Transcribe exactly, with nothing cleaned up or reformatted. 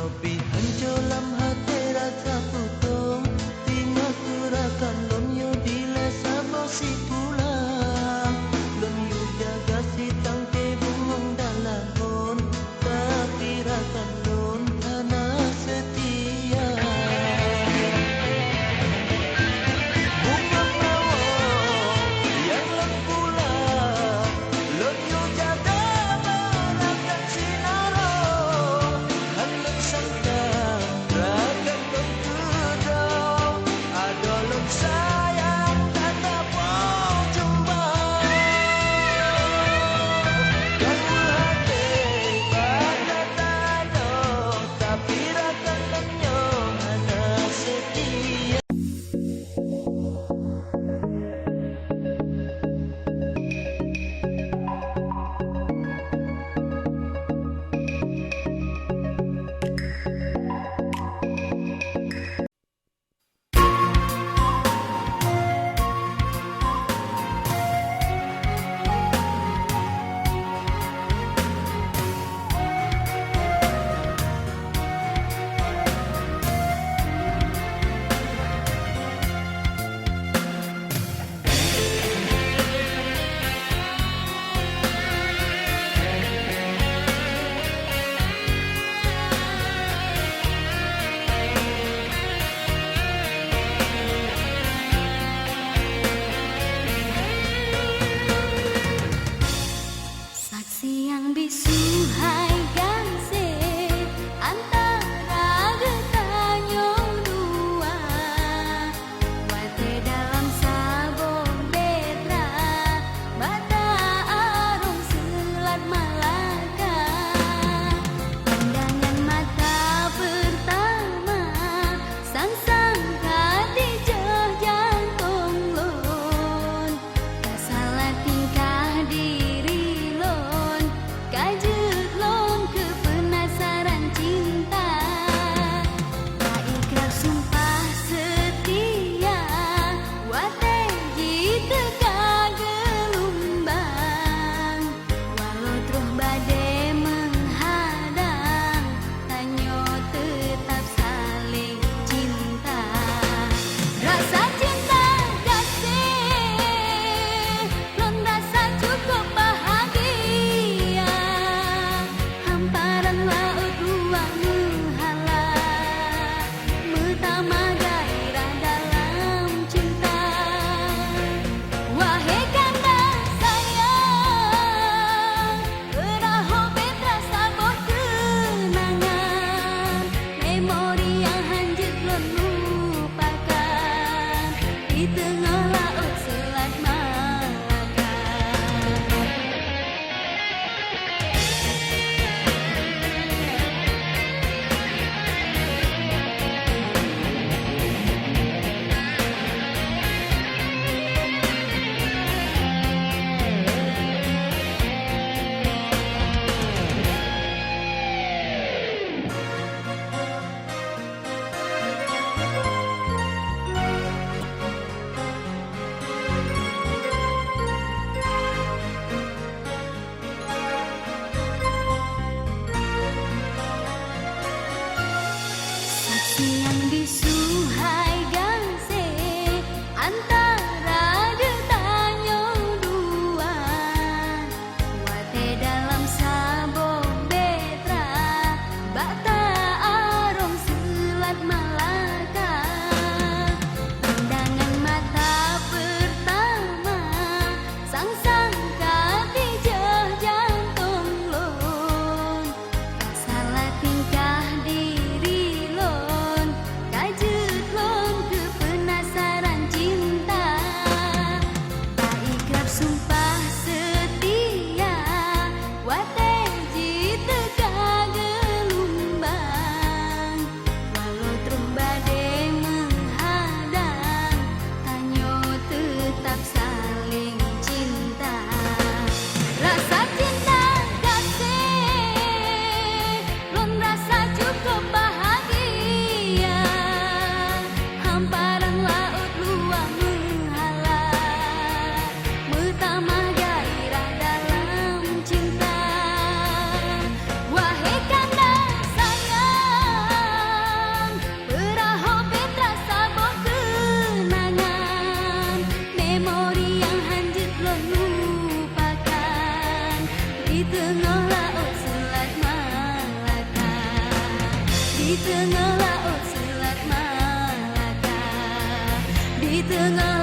Tapi hanco lam até rasa tutong, singoh keu rakan lôn yue dilèe saboh sikula. Lôn yue jaga sitangke bungong dalam phôn, tapi rakan lôn hana seutia. Bungong lawong nyang lôn pula, lôn yue jaga bak rakan sinaroe. Han lôn sangka rakan lôn keudroe, adoe lôn sayang tatapoh jumba. Ka meuhadé bak gata nyoe, tapi rakan lôn nyoe hana seutia. Saksi nyang bisu hai gaséh antara geutanyoe dua. Watèe dalam saboh bahtera, bak ta-arông seulat Malaka. Pandangan mata peurtama, sang-sang ka tijôh jantông lôn. Ka salah tingkah diri lôn, ka jeuet lôn keu peunasaran cinta. Ka ikrar sumpah seutia, watèe jiteuka geulumbang. Walau troh badé meuhadang, tanyoe teutab saléng cinta. Rasa cinta gaséh lôn rasa cukôp bahagia. Hamparan laôt luwah meuhala, meutamah gairah dalam cinta. Wahé kanda sayang, peurahô bahtera saboh keunangan, memori nyang han jeuet lôn lupakan, di teungoh laôt seulat Malaka. Saksi nyang bisu hai gaséh antara geutanyoe dua. Watèe dalam saboh bahtera, bak ta-arông seulat Malaka. Pandangan mata peurtama, sang-sang ka tijôh jantông lôn. Ka salah tingkah diri lôn, Di teungoh laôt Seulat Malaka, di teungoh